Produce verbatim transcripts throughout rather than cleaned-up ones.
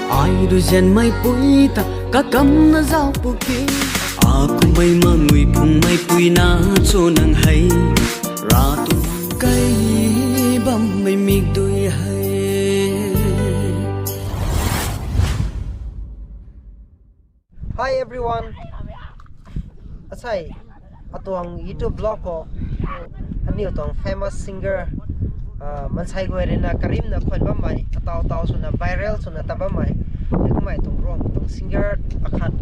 Ai rui zianmei pui ta kakamna zauc pu ke. Akumei mangui phungmei pui na cho nang hei. Ra tu kai bammei mikdui hei. Hi everyone. Asei, atuang YouTube vlog khou, aniu tuang famous singer, uh, Mansei Guay ruina karimna khwan bammei, atau tau swna viral swna ta bammei, kumei tuang Rongmei tuang singer akhat,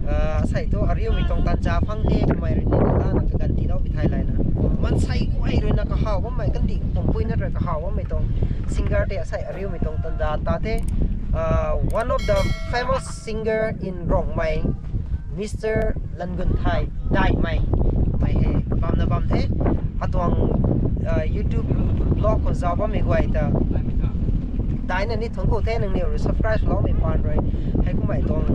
uh, asei tu ariumei tuang tanza phang the, kumei ruina ni lana kaganv tiiloumei thei layna. Mansei Guay ruina kahaw bammei, kandih pumpuina rui kahaw bammei tuang singer tei asei ariumei tuang tanza ta the, uh, one of the famous singer in Rongmei, Mister Langunthai Daimei, mei hei bamna bam the. Atuang, uh, YouTube vlog khou zauc bammei guay ta daina ni thuanc ku the, nangniw rui subscribe loumei paan rui. Heikumei tuang,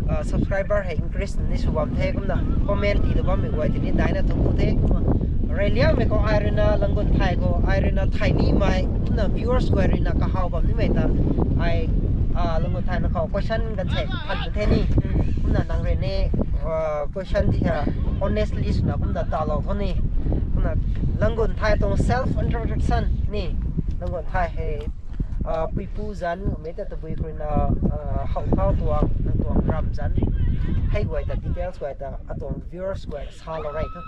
uh, subscriber hei increase ni sw bam the, kumna comment tiilou bammei guay tini daina thuanc ku the, kumna. Reyliangmei khou ai ruina Langunthai khou, ai ruina thay nimei, kumna viewers guay ruina kahaw bam nimei ta, ai, uh, Langunthai na khou question kan se, kan the ni. Kumna nang rui ni, uh, question ti ha, honestly swna kumna talou tho ni. Kumna Langunthai tuang self introduction ni. Langunthai hei, uh, puipu zanc, mei ta tabui khou ruina, uh, how thau tuang, nang tuang ram zanc. Hei guay ta details guay ta, atuang viewers guay salou rey thu.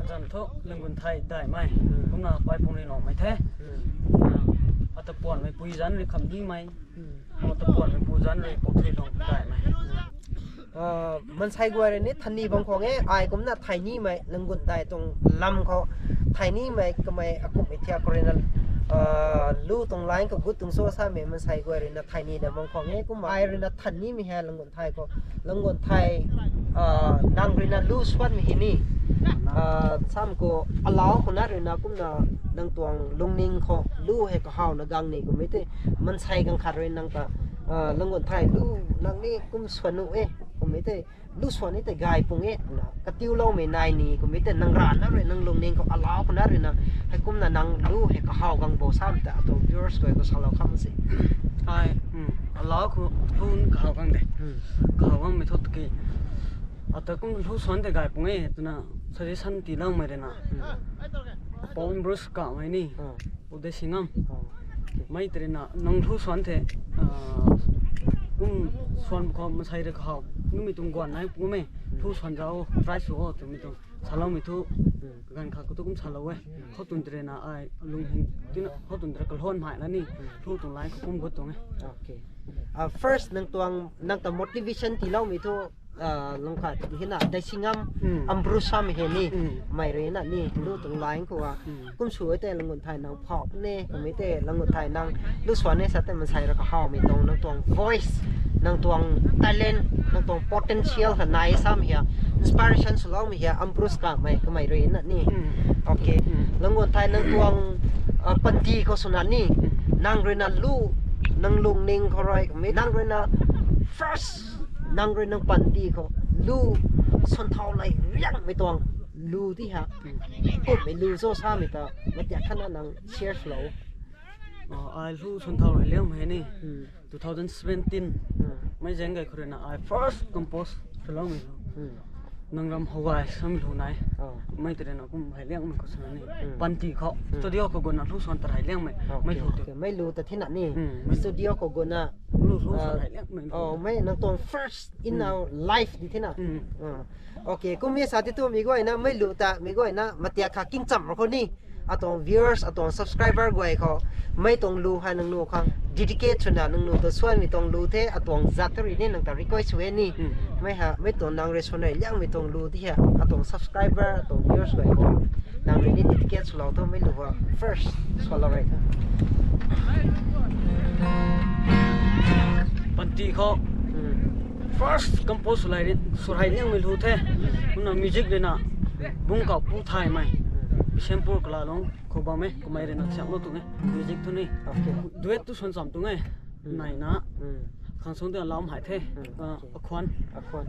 Azanc thu Langunthai Daimei. Kumna Paiphung rui Rongmei the. Kumna, ata puanmei pui zanc rui Khamnimei. Ata puanmei pu zanc rui Pouthuilung Daimei. Uh, Mansei Guay rui ni thay ni bam khwang e, ai kumna thay nimei Langunthai tuang lam khou thay nimei kamei akumhmei thiak khou ruina, uh, lu tuang line khou gut tuang cho samei Mansei Guay ruina thay nina bam khwang e, kumna ai ruina thay nimei hei Langunthai khou, Langunthai, uh, nang ruina lu swanmei hei ni, uh, sam khou alau khou na ruina kumna nang tuang lungning khou lu hei kahawna gang ni kummei tei Mansei ganv khat rui nang ta, uh, Langunthai lu nang ni kum swan nuh e, kummei tei lu swan ni tei gay pung e twna katiuloumei nai ni kummei tei nang rana rui nang lungning khou alau khou na ruina heikumna nang lu hei kahaw gang bo sam ta atuang viewers guay khou salou kham se. Ai, alau khou lu kahaw gang de. Kahaw gangmei thu tiki ata kum lu swan tei gay pung e twna suggestion tiiloumei ruina, Paul Ambrose kamei ni, Uday Singam, mei tei ruina nang lu swan the, uh, kum swan khou Mansei rui kahaw numei tuang guan nai pung e, lu swan zauc o, try sw o twmei tuang saloumei thu, ganv khat khou tu kum salou e. Khou tun tei ruina ai lungning tina khou tun tei rui kalhon mei la ni, lu tuang line khou kum gut tuang e. Uh, first nang tuang nang ta motivation tiiloumei thu, uh, lungkhat hina Uday Singam, Ambrose samei hei ni, mei ruina ni lu tuang line khou a kum sw e tei Langunthai nang phauh ne kummei tei Langunthai nang lu swan e sa tei Mansei rui kahawmei tuang nang tuang voice, nang tuang talent, nang tuang potential kha nai sam hei, inspiration swloumei hei Ambrose kamei kamei ruina ni. Okay. Langunthai nang tuang, uh, panty khou swna ni, nang ruina lu, nang lungning khou rui kummei nang ruina first, nang rui nang panty khou lu swan thau lai liangmei tuang lu ti ha, kummei lu cho samei ta matiak khatna nang share swlou. Ai lu swan thau lai liangmei ni two thousand seventeen, mei zaeng gay khou ruina ai first compose swloumei lu, Nang Ram How Gay samei lu nai. Mei tei ruina kum hei liangmei khou swna ni, panty khou studio khou guna lu swan ta hei liangmei, mei lu tu, mei lu ta thina ni, studio khou guna lu, lu swan hei liangmei, mei nang tuang first in our life di thina. Okay, kummei sa ti tu mi guayna mei lu ta mi guayna matiak kha kingcham ra khou ni, atuang viewers, atuang subscriber guay khou, mei tuang lu hei nang nu khang dedicate swna nang nu ta swanmei tuang lu the, atuang zat thu rui ni nang ta request sw e ni. Mei ha mei tuang nang rui swan hei liangmei tuang lu ti ha, atuang subscriber, atuang viewers guay khou nang rui ni dedicate swlou thu mei lu ha first swlou rey tho. Panty khou first compose sw hei liangmei lu the. Kumna music ruina Bungkauh Pu Thaymei, Bishnupur Kalalong khou bam e, kamei ruina siamlou tuang e. Music thu ni duet tu swan cham tuang e. Naina khang sung tei alam hei the, Akhwan, Akhwan,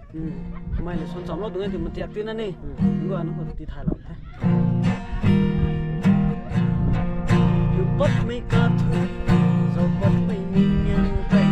kamei le swan chamlou tuang e ti matiak tina ni, ngua nunc khou ti thaylou the. Zauc patmei kathumh, zauc patmei mi niang tei,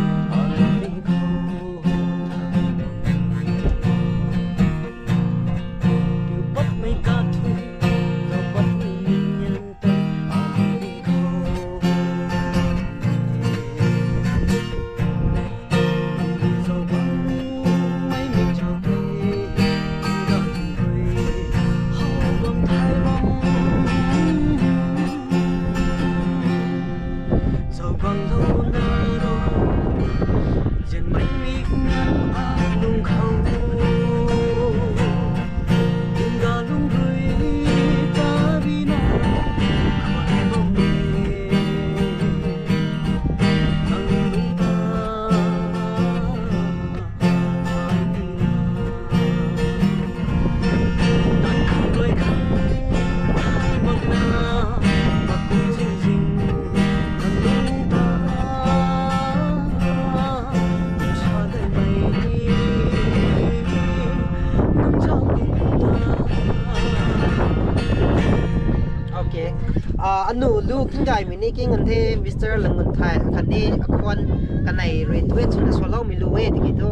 Lu king gaymei ni king an the, Mister Langgunthai khatni akhwan kanei rui duet swna swloumei lu e tiki thu,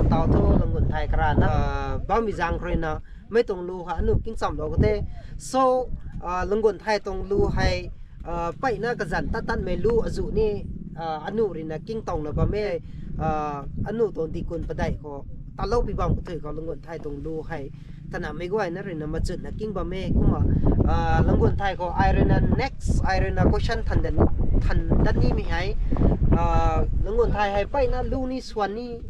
tau thu Langgunthai karana, ah, bammei zang ruina, mei tuang lu ha anu king chamlou ka the. So, ah, Langgunthai tuang lu hei, ah, peyna kazan tat tatmei lu azu ni, ah, anu ruina king towna bam e, ah, anu tuang dikun padeih khou, talou pi bam kathui khou Langgunthai tuang lu hei, tanamei guayna ruina machutna king bam e kumna, ah, Langgunthai khou ai ruina next, ai ruina question than dan, than dat nimei hei, ah, Langgunthai hei peyna lu ni swan ni,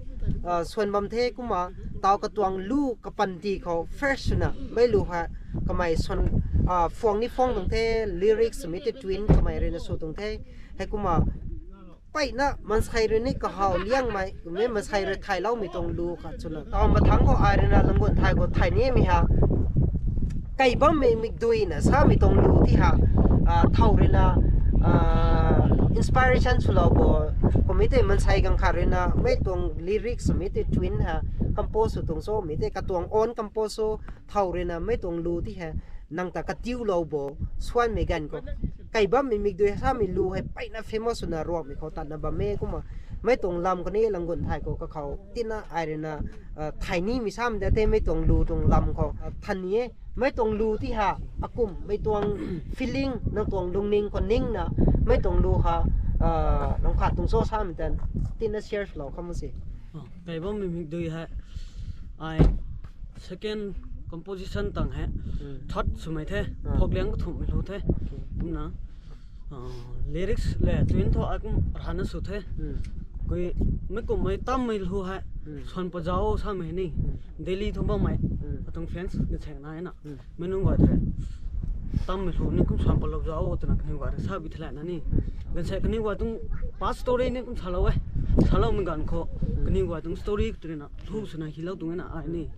ah, swan bam the kumna, tau katuang lu kapanty khou first swna, mei lu ha, kamei swan, ah, phuang ni phuang tuang the, lyrics mei tei twin kamei ruina sw tuang the, hei kumna, peyna mansei rui ni kahaw liangmei, mei mansei rui thayloumei tuang lu khat swna. Tau mathangc khou ai ruina Langgunthai khou thay nimei ha. Kai bammei mikduina samei tuang lu ti ha. Ah, thow ruina, ah, inspiration swlou bo. Kumei tei mansei ganv khat ruina, mei tuang lyrics mei tei twin ha. Compose sw tuang cho, mei tei katuang own compose sw, thow ruina, mei tuang lu ti ha. Nang ta katiulou bo, swanmei ganv khou. Kai bammei mikdui samei lu hei peyna famous swna ruakmei khou tatna bam e kumna. Mei tuang lam khatni Langgunthai khou kakhou tina ai ruina, ah, thay nimei samei da the mei tuang lu tuang lam khou, ah, than ni e. Mei tuang lu ti ha, akum, mei tuang feeling, nang tuang lungning khou ningna, mei tuang lu ha, ah, nang khat tuang cho samei tan, tina share swlou kham se. Kai bammei mikdui hei, ai second composition tang hei, third swmei the, phok liang kathumhmei lu the. Kumna, ah, lyrics le twin thu ai kum rana sw the. Kui, mei kummei tammei lu hei, swan pazau samei ni, Delhi thu bammei, atuang fans gansek na na. Mei nunc guay tei, tammei lu ni kum swan palou zau twna kaniw guay rui sa bi thalana ni. Gansek kaniw guay tuang past story ni kum salou e. Saloumei ganv khou, kaniw guay tuang story twna lu swna hilou tuang e na ai ni.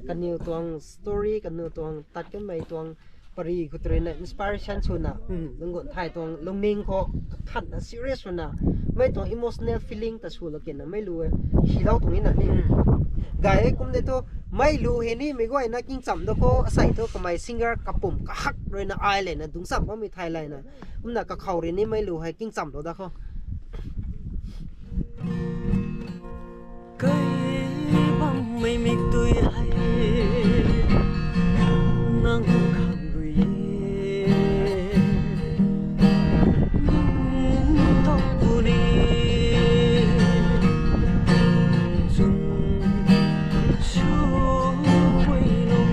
Kaniw tuang story, kaniw tuang tat kanmei tuang pary khou tei ruina inspiration swna, Langgunthai tuang lungning khou khatna serious swna, mei tuang emotional feeling ta swlou kena mei lu e, hilou tuang e na ni. Gay e kum de thu, mei lu hei ni mei guayna king cham da khou, asei thu kamei singer kapum kahak ruina ai lena dungc cham bammei thai layna. Kumna kakhou rui ni mei lu hei king chamlou da khou. Kai bammei mikdui hei, nang khang rui e. Nang tang puni, chun shu pui nung.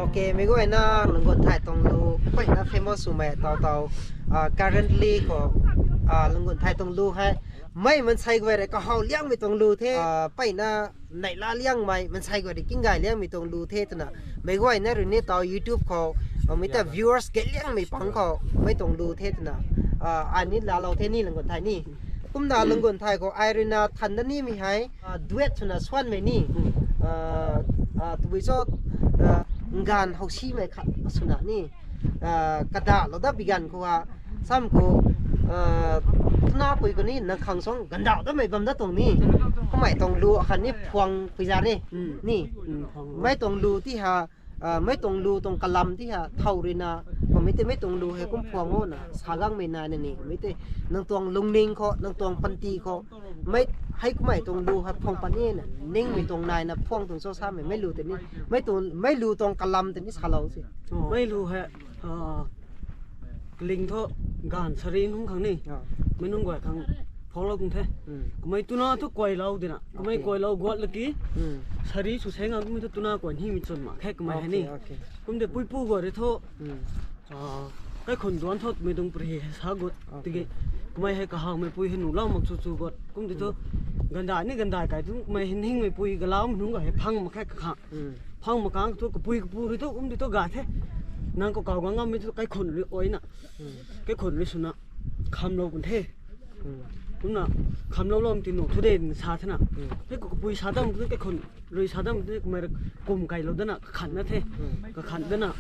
Ok, mei guayna Langgunthai tuang lu peyna famous swmei tau tau, ah, currently khou, ah, Langgunthai tuang lu hei mei mansei guay rui kahaw liangmei tuang lu the, ah, peyna neihla liangmei, mansei guay rui king gay liangmei tuang lu the twna, mei guayna rui ni tau YouTube khou, ah, mei ta viewers gay liangmei pang khou mei tuang lu the twna, ah, ai ni laalou the ni Langgunthai ni. Kumna Langgunthai khou ai ruina than dat nimei hei, ah, duet swna swanmei ni, ah, ah, tabui cho, ah, nganv howsimei khat swna ni, ah, kadalou dat bi ganv khou a, sam khou, Ah, tuna pui kuni nang khang song gandau da mei bam da tuang ni. Kumei tuang lu akhat ni phuang pui za re. Ni. Mei tuang lu ti ha, ah, mei tuang lu tuang kalam ti ha, thau rui na, kumei te mei tuang lu hei kum phuang o na, sa gang mei nai na ni, kumei te, nang tuang lungning khou, nang tuang panty khou, mei, hei kumei tuang lu hei phuang pat ni na, ning mei tuang nai na, phuang tuang cho sa mei, mei lu te ni, mei tuang, mei lu tuang kalam te ni salou si. Mei lu hei, ah, ling thu, ganv sari nung khang ni. Ah. Mei nung guay khang phoklou tung the. Hmm. Kumei tuna thu kuailou dina. Kumei Okay. kuailou guat laki. Hmm. Sari sw seng a kumei thu tuna kuay ni mi chwn ma khe kumei hei ni. Okay, okay. Kum de pui pu guat re thu. Hmm. Ah, kai khun duan thot mei dung pri hei sa gut. Okay. Tiki kumei hei kahaw mei pui hei nu lau mak chu chu gut. Kum de thu Hmm. gandai ni gandai kai thu kumei hei ning mei pui galau mei nung guay hei phang ma khe kakhang. Hmm. Phang makang thu kapui kapu rui thu kum di thu ga the. Nang khou kaw gang ngam mei thu kaikhun rui oi na. Hmm. Kaikhun rui swna khamlou kun the. Hmm. Kumna khamlou lou ti nu thu de sa the na. Hmm. Hei khou kapui sa dam thu kaikhun rui sa dam thu kumei rui kum kailou dana kakhan na the. Hmm. Kakhan dana.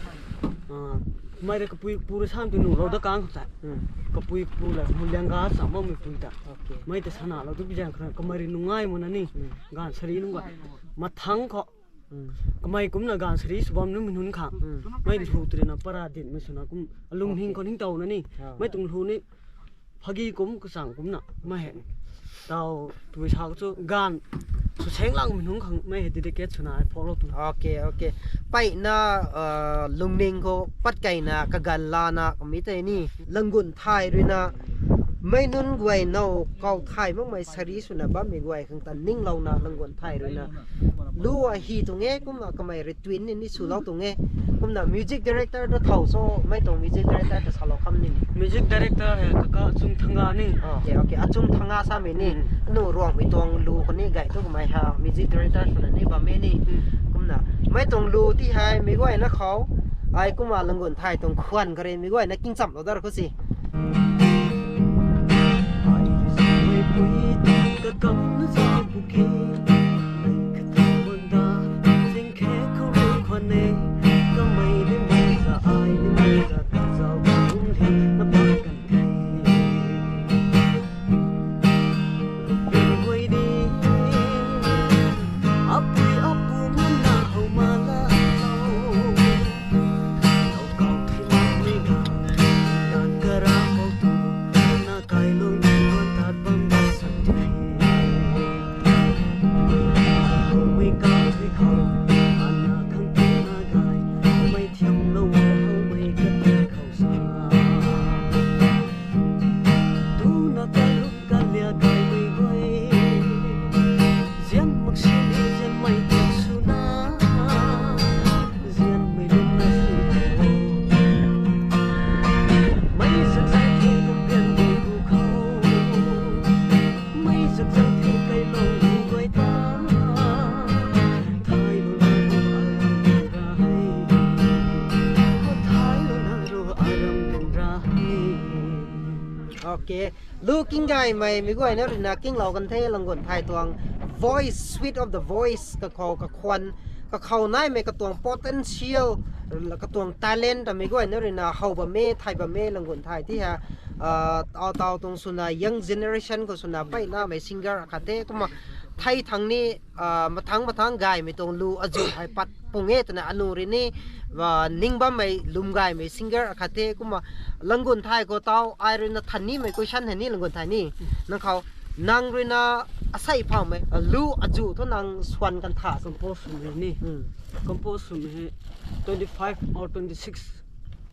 Ah, kumei rui kapui kapu rui sam ti nu lou da kang khou ta. Hmm. Kapui kapu la mu liang ga sa mo mei pui ta. Okay. Mei ta sana lou tu bijan khana kamei rui nungai mo na ni. Hmm. Ganv sari nung ga. Mathang khou. Hmm. Kamei kumna ganv sari sw bam nunc mei nunc khang. Hmm. Mei lu tw rui na para dinmei swna kum alung Okay. hing khou ning taw na ni. Ah. Mei tuang lu ni phagi kum kachang kumna. Mei hei. Taw tui sa chu ganv sw seng lang mei nunc khang mei hei dedicate swna ai phoklou tu. Okay, okay. Pai na, ah, lungning khou pat kai na kaganv la na kumei te ni. Langgun thay rui na. Mei nunc guay now kaw thay makmei sari swna bammei guay khang ta ninglouna langgun thay rui na. Lu a hi tuang e, kumna kamei rui twin ni, ni swlou tuang e. Kumna music director ta thau so, mei tuang music director ta salou kham ni. Music director hei kaka Achung Thanga ni. Ah, okay, okay. Achung Thanga samei ni. Hmm. Nu Ruangmei tuang lu khou ni gay tu kamei ha music director swna ni bam e ni. Hmm. Kumna. Mei tuang lu ti hei, mei guay na khou. Ai kumna langgun thay tuang khwan kare mei guay na king cham lou dar khou si. Okay. Lu king gaymei, mei guayna ruina kinglou kan the, Langgun Thay tuang voice, sweet of the voice, kakhou, kakhwan, kakhou naimei katuang potential, katuang talent, mei guayna ruina how bam e, thay bam e, Langgun Thay ti ha, ah, tau tau tuang swna, young generation khou swna, mpeyna mei singer akhat the, kumna, thei thangc ni, ah, mathangc mathangc gaymei tuang lu azuh hei pat pung e twna anu rui ni, ah, ning bammei lwm gaymei singer akhat the, kumna Langgun Thay khou tau ai ruina than nimei question hei ni Langgun Thay ni. Nang khou, nang ruina asei phaumei, ah, lu azuh thu nang swan kan tha se. Compose swmei ni. Hmm. Compose swmei hei twenty five or twenty six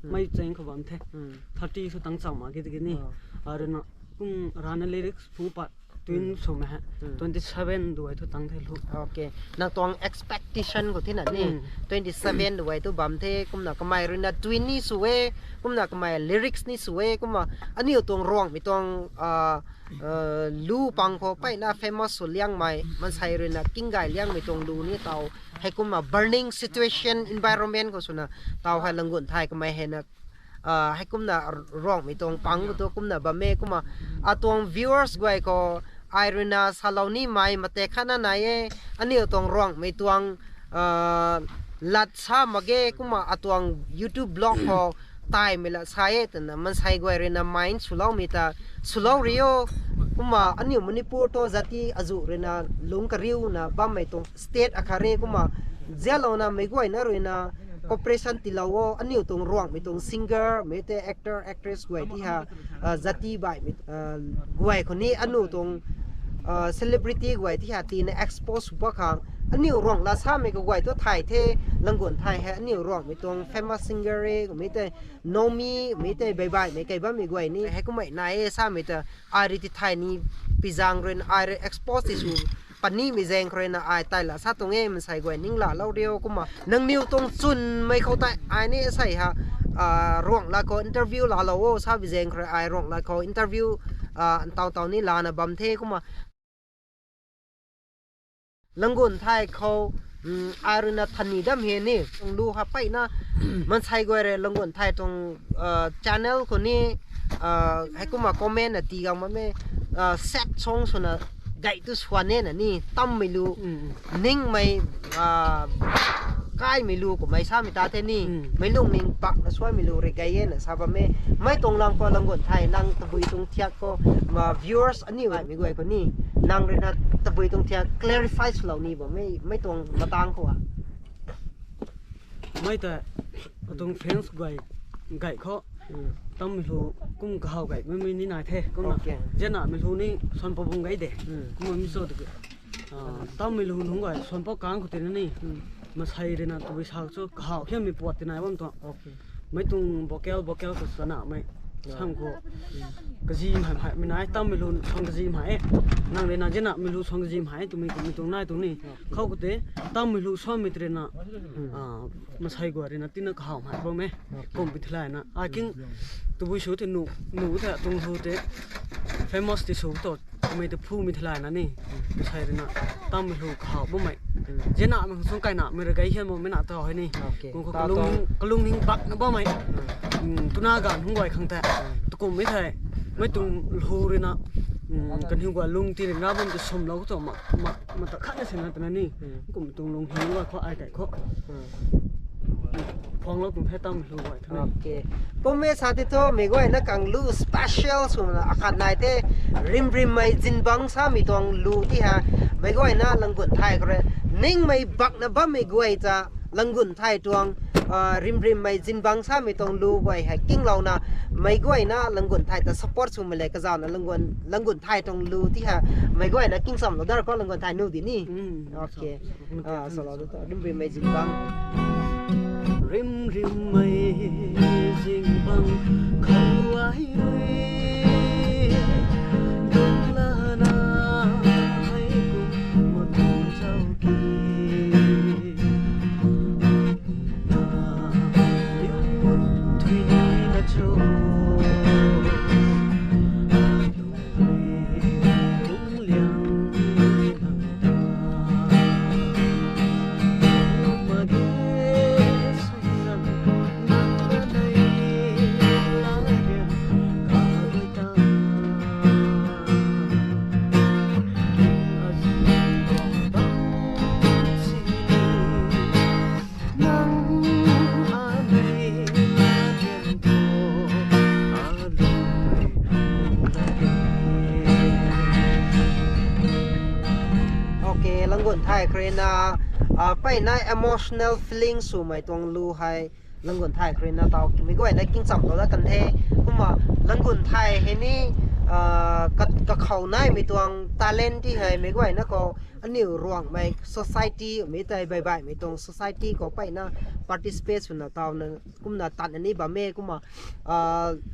Hmm. mei cheng khou bam the. Hmm. Thirty sw tang cham mak ki tiki ni. Oh. Ai ruina kum rana lyrics phu pat Twin Hmm. swmei hei. Hmm. Twenty seven duai thu tang the lu. Okay. Nang tuang expectation khou thina ni. Hmm. Twenty seven duai thu bam the, kumna kamei ruina twin ni sw e, kumna kamei lyrics ni sw e, kumna aniu tuang Ruangmei tuang, ah, ah, lu pang khou mpeyna famous sw liangmei, mansei ruina king gay liangmei tuang lu ni tau. Hei kumna burning situation environment khou swna tau hei Langgun Thay kamei hei na ah, hei kumna Ruangmei tuang pang khou thu kumna bam e, kumna atuang viewers guay khou ai ruina salou nimei matek khatna nai e, aniu tuang Ruangmei tuang, ah, lat sa mak ge, kumna atuang YouTube blog khou taimei la sa e twna mansei guay ruina mind swloumei ta swlou rio. Kumna aniu Manipur tuang jati azuh ruina lungc kariuna bammei tuang state akhat re kumna zialouna meic guayna ruina cooperation tiilou o, aniu tuang Ruangmei tuang singer mei tei actor actress guay ti ha, jati baihmei guay khou ni aniu tuang celebrity guay ti ha tina expose sw pat khang aniu Ruang la samei kaguay tu thay the. Langun Thai hei aniu Ruangmei tuang famous singer e, mei tei Nomi mei tei baibaihmei kei bammei guay ni hei kummei nai e samei ta ai rui ti thay ni, pizaeng ruina ai rui expose ti sw pat nimei zaeng khou ruina ai tei la sa tuang e, mansei guay ninglalou rio. Kumna nangniw tuang chwnmei khou tei ai ni sei ha Ruang la khou interview laalou o sa bi zaeng khou rui ai Ruang la khou interview ntaw taw ni lana bam the. Kumna Langun Thai khou ai ruina than ni dam he ni tuang lu ha mpeyna mansei guay rui Langun Thai tuang channel khou ni heikumna comment na tii gang bammei sad song swna gay tu swan e na ni tammei lu ningmei kaimei lu kummei samei ta the ni, meic lungning pakna suaimei lu rui gay e na sa bam e. Mei tuang lang khou Langun Thai nang tabui tuang thiak khou viewers aniu mei guay khou ni nang ruina tabui tuang thiak clarify swlou ni bam e mei tuang matang khou a. Mei ta katuang fans guay gay khou tammei lu kum kahaw gay mei mei ni nai the kumna zianamei lu ni swan pabung gay de. Kumna mi cho de tammei lu nunc guay swan pau kang khou tina ni mansei ruina tabui sa chu kahaw hiammei puat ti nai bam tuang. Mei tuang vocal vocal khou chanamei sam khou kazi mei mei nai tammei lu swan kazi mei e, nang ruina zianamei lu swan kazi mei e twmei kummei tuang nai tuang ni khou khou te tammei lu swanmei ti ruina mansei guay ruina tina kahaw mei bam e. Kum pi theilayna ai king tabui sw te nu nu te tuang lu te famous ti sw tu mei ta phumei theilayna ni mansei ruina tammei lu kahaw bammei zianamei khang sung kainamei rui gay hian bammei na taw hei ni kum khou kalung kalungning bakna bammei tuna ganv hungc guay khang tei takummei thei mei tuang lu ruina kaniw guay lung ti rina bam ta swmlou tu ma ma ta khatna sina twna ni kum tuang lungning guay khou ai kai khou phuanglou tuang the tammei lu guay thu. Kummei sa ti thu meic guayna kang lu special swna akhat nai the, rimrimmei zingbangc samei tuang lu ti ha. Meic guayna Langun Thai khou rui ningmei bakna bammei guay ta Langun Thai tuang rimrimmei zingbangc samei tuang lu guay hei kinglouna meic guayna Langun Thai ta support swmei le kazauhna Langun Langun Thai tuang lu ti ha. Meic guayna kingchamlou dar khou Langun Thai nu di ni. Salou tu rimrimmei zingbangc. Rimrimmei zingbangc khou ai rui dungclana hei kum matuang zauki na liu thui na cho. Ok, Langun Thai khou ruina mpeyna emotional feeling swmei tuang lu hei Langun Thai khou ruina taw meic guayna kingchamlou dat kan the. Kumna Langun Thai hei ni kakhou naimei tuang talent ti hei meic guayna khou aniu Ruangmei society mei tei baibaihmei tuang society khou mpeyna participate swna tawna kumna tatna ni bam e. Kumna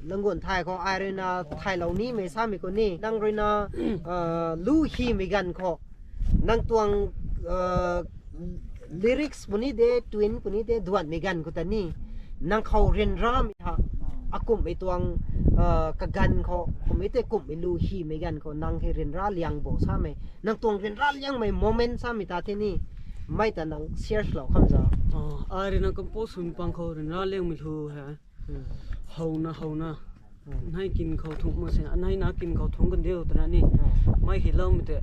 Langun Thai khou ai ruina thaylou nimei samei khou ni nang ruina lu hymei ganv khou nang tuang lyrics puni de, tune puni de, duanmei ganv khou ta ni nang khou ryanramei ha akumhmei tuang kaganv khou kummei tei kumhmei lu hymei ganv khou nang hei ryanra liang bo samei nang tuang ryanra liangmei moment samei ta the ni mei ta nang share lou kham za. Ai ruina compose swmei pang khou ryanra liangmei lu hei howna howna nai kin khou thungc mak se, nai na kin khou thungc kan diu twna ni mei hyloumei tei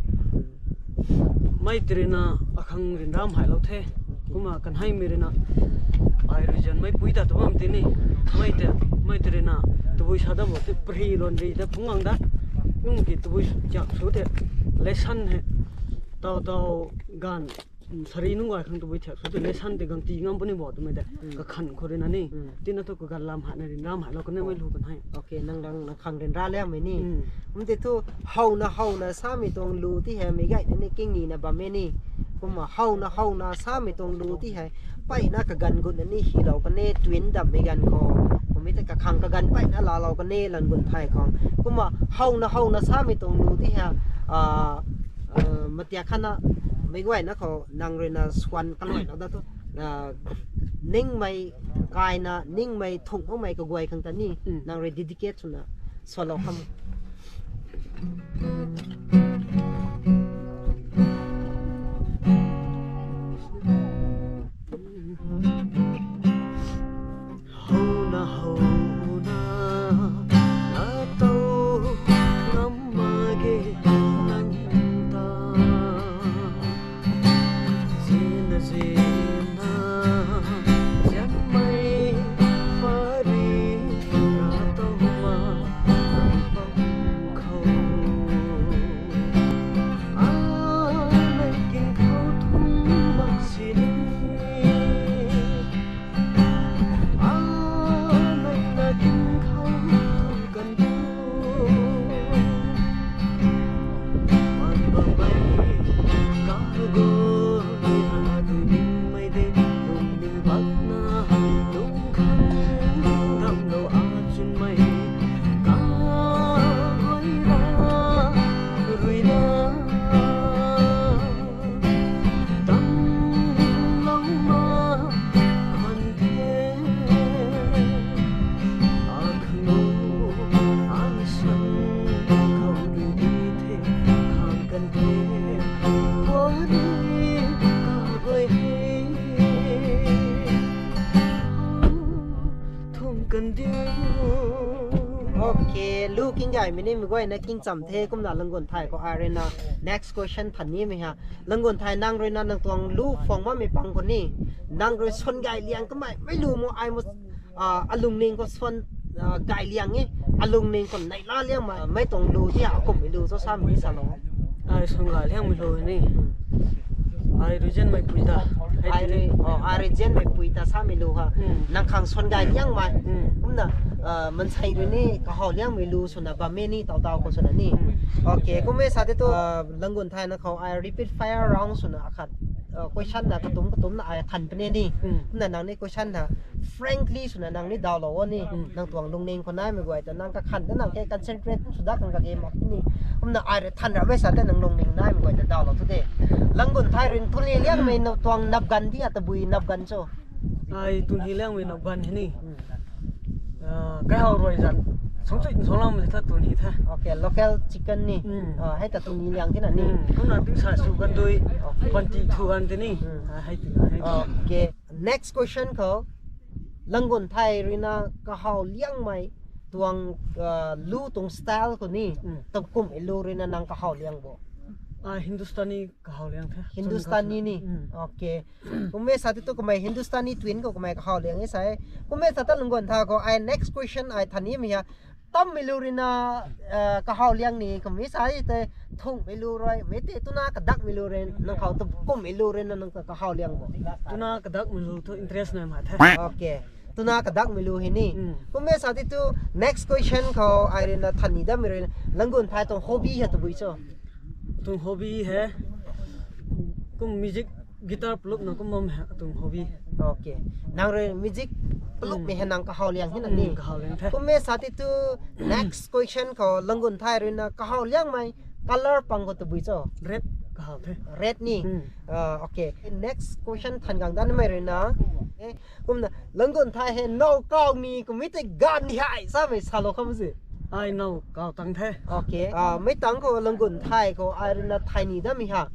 mei tei ruina akhang ryanra mei lou the. Kumna kanheimei ruina Ai region mei pui ta tu bam ti ni. Mei te, mei te rui na, tabui sa da bo te pri lon ri da phung ang da. Nung ki tabui chak su te lesson he. Tau tau gan, sari nung ai khang tabui chak su te lesson te gang ti ngam puni bo tu mei te. Kakhan khou rui na ni. Tina tu kagan lam hat na ri lam hat lo kan mei lu kan hai. Okay, nang lang nang khang rin ra liang mei ni. Um te tu hau na hau na sa mei tuang lu ti he mei gai ni king ni na bam mei ni. Kumna hau na hau na sa mei tuang lu ti he. Pai na kagan gut na ni hi lo kan e twin dam mei gan khou. Kumei te kakhang kagan pai na la lo kan e lang gun thai khang. Kumna hau na hau na sa mei tuang lu ti he. Ah, ah, matia khana mei guay na khou nang rui na swan kaloi lo da tu. Ah, ning mei kai na ning mei thung mei kaguay khang ta ni. Nang rui dedicate sw na solo kham. Hona hona, ato namma ge nang ta. Zina zina, zianmei pari, ato ma pam khou. Anei king khou thum mak sini. Anei na king khou thum kan du. Man bam mei ka go, ra du ning mei de, lung ning bak na, lung khang dam lo a chun mei, ka goi ra, rui na. Tam lou ma khan the, a khang o, a san khou rui di the, khang kan the, kua ni ka goi he, thum kan diu. Okay, lu king gay mei ni mei guay na king cham the kumna lang gun thai khou ai rui na next question than ni mei ha. Lang gun thai nang rui na nang tuang lu phang ma mei pang khou ni. Nang rui swan gay liang kamei, mei lu mo ai mo, ah, alung ning khou swan, ah, gay liang e. Alung ning khou nei la liang ma, mei tuang lu ti a kum mei lu cho sa mei sa lo. Ai swan gay liang mei lu ni. Ai rui zianmei pui ta. Ai rui, oh, ai rui zianmei pui ta sa mei lu ha. Nang khang swan gay liang mei. Kumna, ah, mansei rui ni kahau liang mei lu sw na bam mei ni tau tau khou sw na ni. Okay, kum e sa te tu, ah, lang gun thai na khou ai rapid fire round sw na akhat, ah, question na katum katum na ai than puni ni. Kumna nang ni question na frankly sw na nang ni daw lo o ni. Nang tuang lungning khou nai mei guay ta nang kakhan ta nang ke concentrate sw da khang kage mak ni. Kumna ai rui than ra mei sa te nang lungning nai mei guay ta daw lo tu de. Lang gun thai rui tun hi liang mei na tuang nap gan di a tabui nap gan cho. Ai tun hi liang mei nap gan he ni. Ah, kai hau rui zan. Song chui song lam le tha tun hi tha. Okay, local chicken ni. Ah, hei ta tun hi liang tina ni. Kumna ting sa su gan dui. Panty thu gan te ni. Ah, hei ti, hei ti. Okay. Next question khou, lang gun thai rui na kahau liang mei tuang, ah, lu tuang style khou ni, tam kum e lu rui na nang kahau liang bo? Ah, Hindustani kahau liang the. Hindustani ni? Okay. Kum e sa te tu kamei Hindustani twin khou kamei kahau liang e sa e. Kum e sa ta lang gun thai khou ai next question ai than ni mei ha. Tam mei lu rui na, ah, kahau liang ni kum e sa e te thung mei lu rui, mei te tuna kadak mei lu rui, nang khou tu kum mei lu rui na nang ka kahau liang bo? Tuna kadak mei lu tu interest nai ma the. Okay. Tuna kadak mei lu he ni. Kum e sa te tu next question khou ai rui na than ni dam mei rui na lang gun thai tuang hobby he tabui cho? Tuang hobby he. Kum music, guitar plup na kum bam he tuang hobby. Okay. Nang rui music plup mei he nang kahau liang he na ni. Kahau liang the. Kum e sa te tu next question khou lang gun thai rui na kahau liang mei color pang khou tabui cho? Red kahau the. Red ni. Ah, okay. Next question than gang dan mei rui na. Eh, kumna lang gun thai he now kau ni kum mei te gan ni hai sa mei sa lo kham si. Ai now kau tang the. Okay. Ah, mei tang khou lang gun thai khou ai rui na thai ni dam mei ha.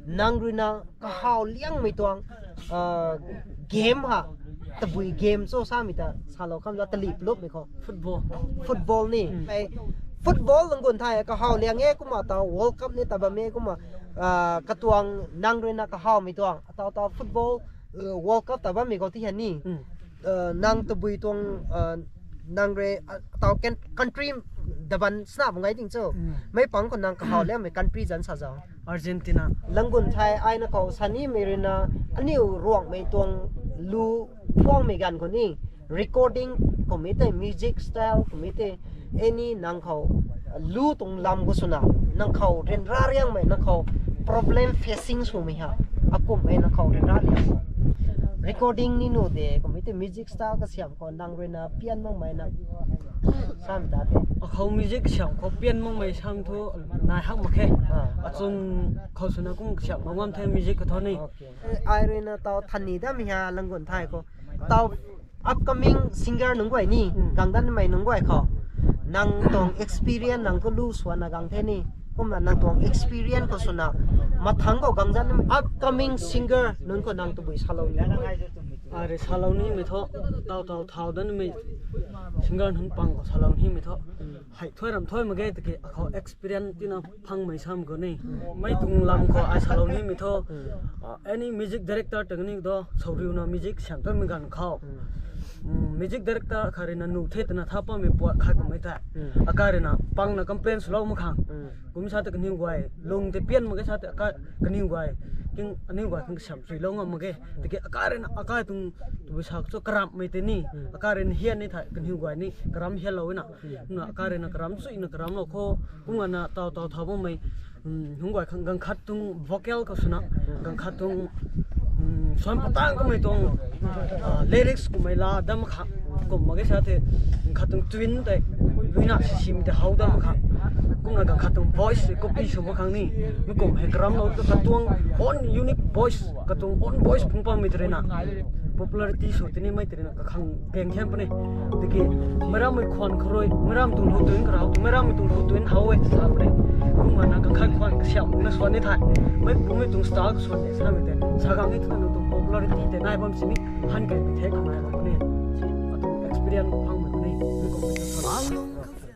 Nang rui na kahau liang mei tuang, ah, game ha. Tabui game cho sa mei ta sa lo kham la tali plup mei khou. Football. Football ni. Ai, football lang gun thai kahau liang e kumna ta World Cup ni ta bam e kumna, ah, katuang nang rui na kahau mei tuang. Tau tau football, ah, World Cup ta bam mei khou ti ha ni. uh, nang tabui tuang, uh, nang rui, uh, tau kan-, country daban sna bam ngai ding cho. Mm. Mei pang khou nang kahaw liangmei country zan sa zau. Argentina. Langgun thai ai na khou sa nimei rui na, aniu Ruangmei tuang lu phuangmei ganv khou ni, recording kummei tei, music style kummei tei, any nang khou, uh, lu tuang lam khou swna, nang khou ryanra riangmei, nang khou problem facing swmei ha, akumhmei nang khou ryanra liang. Recording ni nu de, kummei tei music style kasiam khou nang rui na pian makmei na sam ta the. Akhou music kasiam khou pian makmei sam thu nai hak mak khe. Ah. Achun khou swna kum kasiam mak ngam the music khou thu ni. Okay. Eh, ai rui na tau than ni dam ha Langgun thai khou. Tau upcoming singer nunc guay ni, Mm. gang danmei nunc guay khou. Nang tuang experience nang khou lu swanna gang the ni. Kumna nang tuang experience khou swna. Mathang khou gang dan upcoming singer nunc khou nang tabui salou ni. Ai rui salou nimei thu, tau tau thau danmei singer nunc pang khou salou nimei thu. Mm. Hei thuai ram thuai mak ge tiki, akhou experience tina phangmei sam khou ni. Mei tuang lam khou ai salou nimei thu. Mm. Ah, any music director tang ni do, sou riu na music siam tuanmei ganv khou. Mm. Mm, music director khat rui na nu the twna tha pammei puat khat kummei tei. Mm. Akai rui na pang na complain swlou mak khang. Mm. Kum sa tei kaniw guay, lung tei pian mak ge sa tei akai kaniw guay, king aniw guay khang kasiam suilou ngam mak ge. Tiki akai rui na, akai tuang tabui sa cho karamhmei tei ni, Mm. akai rui na hian ni thei kaniw guay ni karam hianlou na. Mm. Na akai rui na karam sui na karamlou khou, kum nga na tau tau thau bammei, mm, nunc guay khang ganv khat tuang vocal khou swna, ganv khat tuang, mm, suan patang kamei tuang, ah, lyrics kummei la dam kha, kum mak ge sa tei, ganv khat tuang tune tei, luina sisim tei how dam kha, kum na ganv khat tuang voice tei copy sw mak khang ni, mi kum hei karamlou tu katuang own unique voice, katuang own voice phung pammei tei rui na, popularity sw tei ni mei tei rui na kakhang peng khen puni. Tiki, meic rammei khwan khou rui, meic ram tuang hu tuin karau, meic rammei tuang hu tuin how e sa puni. Kum nga na kakhai khwan kasiam na swan ni thei. Mei pumei tuang style kaswan ni samei tei. Sa gang ni thuna nang tuang popularity tei nai bam sini, han kai mi the khang nai bam puni. Atuang experience khou phangmei puni. Mi kum mei tuang swan.